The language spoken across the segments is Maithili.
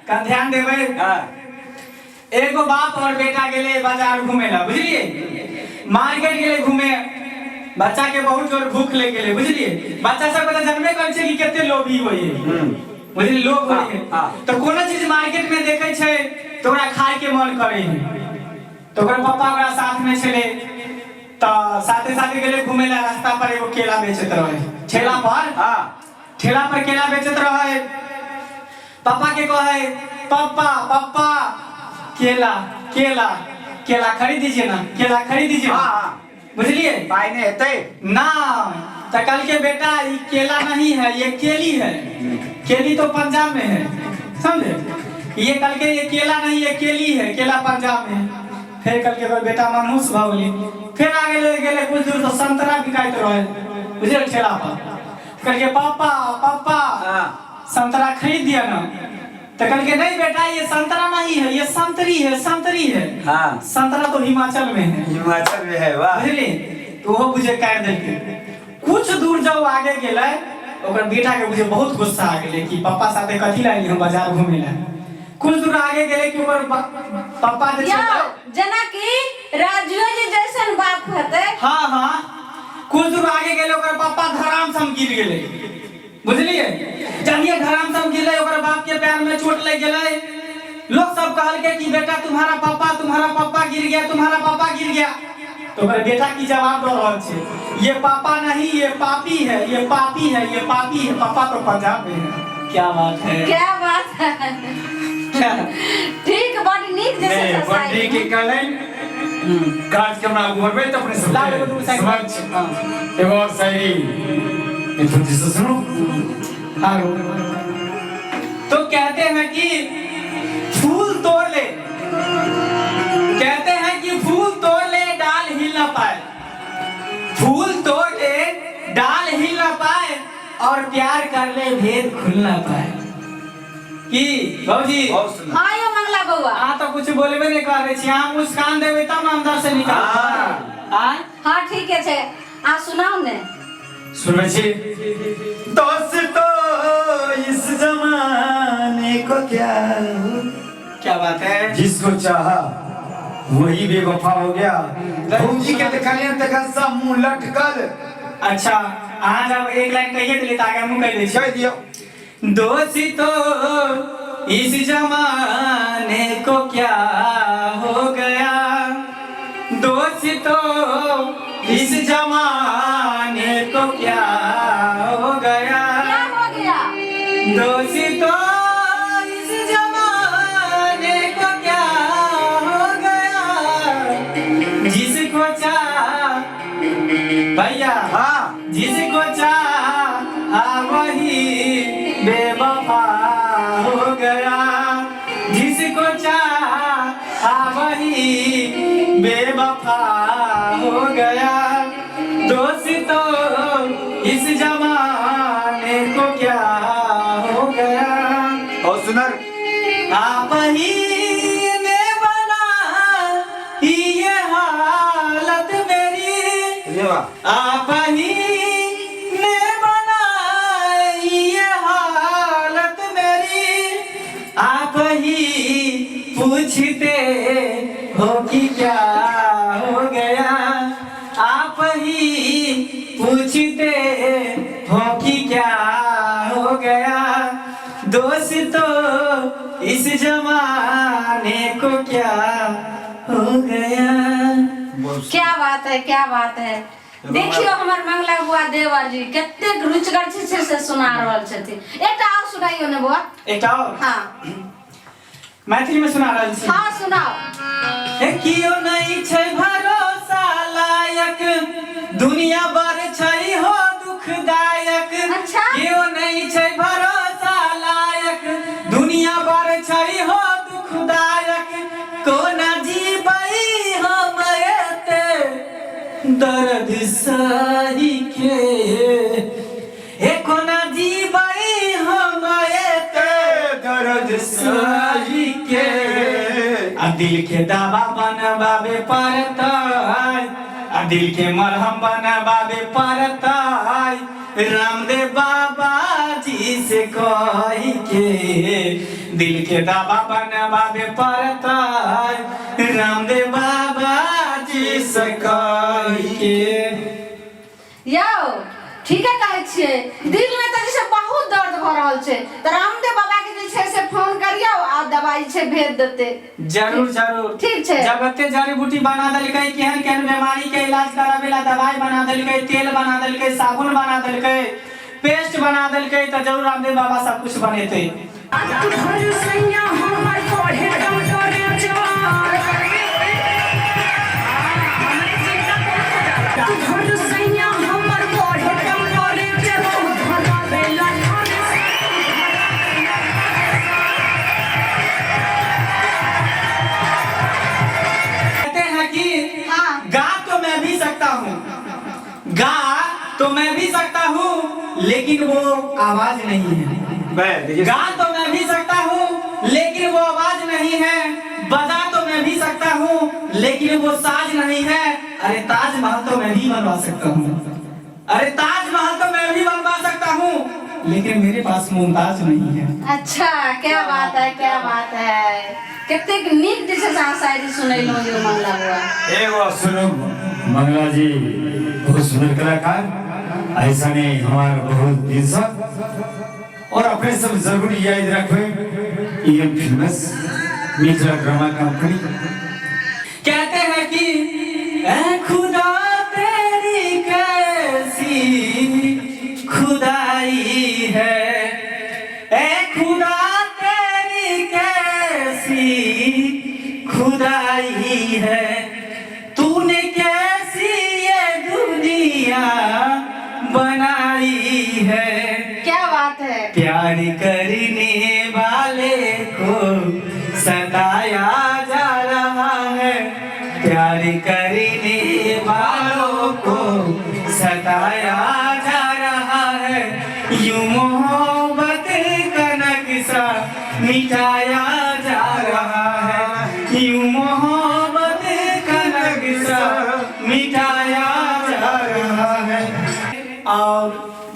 कन ध्यान देबै। हाँ। एगो बाप और बेटा गेले बाजार घूमे ला, बुझलिए? मार्केट गेले घूमे, बच्चा के बहुत जोर भूख लग गेले, बुझलिए? बच्चा सब के तऽ जनबे करै छै कि कते लोभी होय है, बुझलिए? लोभ होय है। तऽ कोनो चीज मार्केट में देखै छै तऽ ओकरा खाय के मन करे है। तऽ ओकर पप्पा ओकरा साथ में छलै, तऽ साथे साथे गेले घूमे ला। रास्ता पर एगो केला बेचैत रहे ठेला पर। ठेला पर केला बेचैत रहे। पापा के कहे, पापा पापा, केला केला केला खरीद दीजिए ना, केला खरीद दीजिए ना। हाँ। बुझलिए? पाइ नहि हेतै। ना, तो कल के बेटा, ये केला नहीं है, ये केली है, केली तो पंजाब में है, समझे? ये कल के ये केला नहीं, ये केली है, केला पंजाब में है। फिर कल के ओकर बेटा मनहूस भऽ गेलै। फिर आगे ले गेलै कुछ दूर तो संतरा बिकाइत रहे, बुझलिए, ठेला पर। कहलकै, पापा पापा, संतरा खरीद दिया ना। तो कहलकै, नहीं बेटा, ये संतरा नहीं है, ये संतरी है, संतरी है। संतरा तो हिमाचल में है। हिमाचल में है, वाह। बुझली? तो ओहो बुझे काटि देलकै। कुछ दूर जब आगे गेलै, ओकर बेटा के बुझे बहुत गुस्सा आ गेलै कि पप्पा साथे कथी ला एलियै हम बाजार घूमे ला। कुछ दूर आगे गेलै कि ओकर पप्पा जे यौ छलै, जेनाकि राजुए जी जैसन बाप हेतै। हाँ, कुछ दूर आगे गेलै, ओकर पप्पा धड़ाम से हम गिर गेलै, बुझलिए? जहिए धड़ाम से हम गिरलै, ओकर बाप के पैर में चोट लग गेलै। लोग सब कहलकै कि बेटा, तुम्हारा पापा, तुम्हारा पापा गिर गया, तुम्हारा पापा गिर गया। तो ओकर बेटा की जवाब दऽ रहल छै, ये पापा नहीं, ये पापी है, ये पापी है, ये पापी है, पापा तो पंजाब में है। क्या बात है! क्या बात है! क्या? ठीक, बड नीक जे छै नहीं, से बड्डी शायरी। के कहलनि कार्यक्रम आगू बढ़बै तऽ अपने सब लाउ एगो दूगो शायरी। समक्ष एगो और शायरी मिथुन जी से सुनू। हाँ, तो कहते हैं कि फूल तोड़ ले, कहते हैं कि फूल तोड़ ले डाल हिल ना पाए, फूल तोड़ ले डाल हिल ना पाए और प्यार कर ले भेद खुल ना पाए। की भौजी? बहुत सुंदर। हाँ यौ मंगला बौआ। अहाँ तऽ कुछ बोलबे नहि करै छी। अहाँ मुस्कान देबै तब ने अंदर से निकाल। आँय? हाँ, ठीके छै, अहाँ सुनाउ ने। सुनबै छी। दोस्तों, इस जमाने को क्या हुआ? क्या बात है! जिसको चाहा वही बेवफा हो गया। भौजी के देखलियन तखन सब मुंह लटकल। अच्छा, अहाँ जब एक लाइन कहिए देलियै तऽ आगे हमहूँ कहि दै छी। कहि दियौ। दोस्तों, इस जमाने को क्या हो गया, दोस्तों, इस जमाने को क्या हो गया, क्या हो गया? दोस्तों, इस जमाने को क्या हो गया, जिसको चाह भैया, जिसको चाहा वही बेवफा हो गया, जिसको चाहा वही बेवफा हो गया, दोस्तों, इस जमाने को क्या हो गया। और सुनर। आप ही ने बना ये हालत मेरी, ये वाह। आप ही ने बनाई ये हालत मेरी, आप ही पूछते हो कि क्या हो गया, आप ही पूछते हो कि क्या हो गया, दोस्तों, इस जमाने को क्या हो गया। क्या बात है, क्या बात है! देखियो हमर मंगला बुआ देवर जी कतेक रुचिगर छै से सुना रहल छथिन। एकटा और सुनाइयो ने बुआ। एकटा और? हाँ। मैथिली में सुना रहल छी। हाँ, सुनाओ। हे, कियो नहीं छै भरोसा लायक, दुनिया बड़ छै हो दुखदायक। कियो नहीं छै भरोसा लायक, दुनिया बड़ छै हो दुखदायक, कोना जीबै हम एते दर्द सही के, हे कोना जीबै हम एते दर्द सही के, आ दिल के दवा बनवावे पड़तै, आ दिल के मरहम बनवावे पड़तै, रामदेव बाबा जी से कही के, दिल के दवा बनवावे पड़तै रामदेव बाबा जी से कह के। यौ ठीके कहै छियै, दिल में तऽ जे छै बहुत दर्द भऽ रहल छै, तऽ रामदेव बाबा के जे छै से फोन करियौ आ दवाई छै भेज देतै। जरूर जरूर। ठीक छै। जब एते जड़ी बूटी बना देलकै, केहन केहन बीमारी के इलाज करावे ला दवाई बना देलकै, तेल बना देलकै, साबुन बना देलकै, पेस्ट बना देलकै, तऽ जरूर रामदेव बाबा सब कुछ बनेतै। कहते हैं कि हाँ। गा तो मैं भी सकता हूँ, गा तो मैं भी सकता हूँ, लेकिन वो आवाज नहीं है। गा तो मैं भी सकता हूँ लेकिन वो आवाज नहीं है, बजा तो मैं भी सकता हूँ लेकिन वो साज नहीं है। अरे ताजमहल तो मैं भी बनवा सकता हूँ, अरे ताजमहल तो मैं भी बनवा सकता हूँ, लेकिन मेरे पास मुमताज नहीं है। अच्छा, क्या बात है, क्या बात है, कतेक नीक जे छै से अहाँ शायरी सुनेलहुँ यौ मंगला बुआ। एगो सुनो मंगला जी, बहुत सुंदर कलाकार, ऐसा नहीं हमारा बहुत दिल से और अपने सब जरूर याद रखबे ये फेमस मिथिला ड्रामा कंपनी। कहते हैं कि ऐ खुदा तेरी कैसी खुदाई है, ऐ खुदा तेरी कैसी खुदाई है, तूने कैसी ये दुनिया बनाई है। क्या बात है। प्यार करने वाले को सताया जा रहा है, प्यार करने वालों को सताया जा रहा है, यूं मोहब्बत का नक्शा मिटाया जा रहा है, यूं मोहब्बत का नक्शा मिटाया जा रहा है। और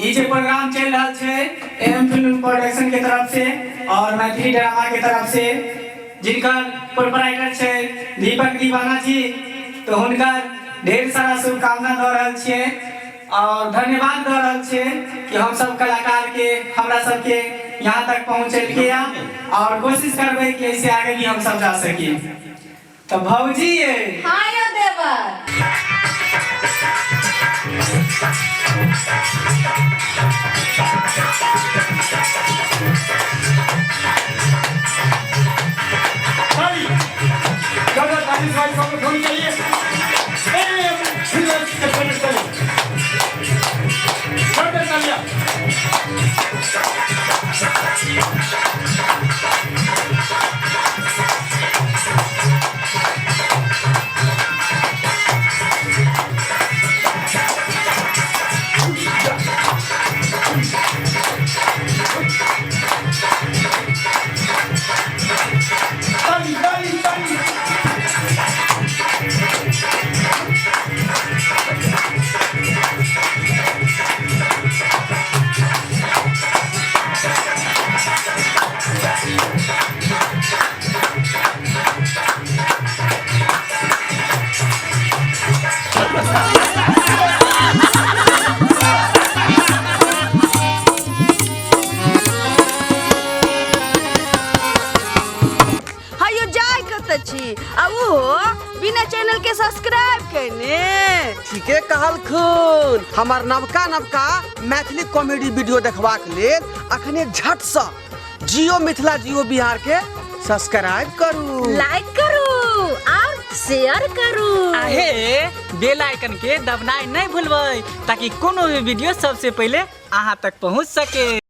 ई जे प्रोग्राम चल रहा है एम फिल्म प्रोडक्शन के तरफ से और मैथिली ड्रामा के तरफ से, जिनकर प्रोपराइटर छै दीपक दीवाना जी, तो हुनकर ढेर सारा शुभकामना दऽ रहल छियै और धन्यवाद दऽ रहल छियै कि हम सब कलाकार के हमरा सबके यहाँ तक पहुँचेलकै और कोशिश करबै कि ऐसे आगे भी हम सब जा सकी। तो भौजी ये हाँ यो देवर। ताली ज्यादा ताली भाई सब होनी चाहिए। ए फिल्म के प्रोडक्शन जोरदार तालियां। ताली ताली ताली। हयो जाय कतऽ छी आ ओहो बिना चैनल के सब्सक्राइब केने? ठीके कहलखुन। हमर नवका नवका मैथिली कॉमेडी वीडियो देखबाक लेल अखने झटसँ जियो मिथिला जियो बिहार के सब्सक्राइब करू, लाइक करू और शेयर करू। आहे बेल आइकन के दबनाइ नहीं भूलबै ताकि कोनो भी वीडियो सबसे पहले अहाँ तक पहुँच सके।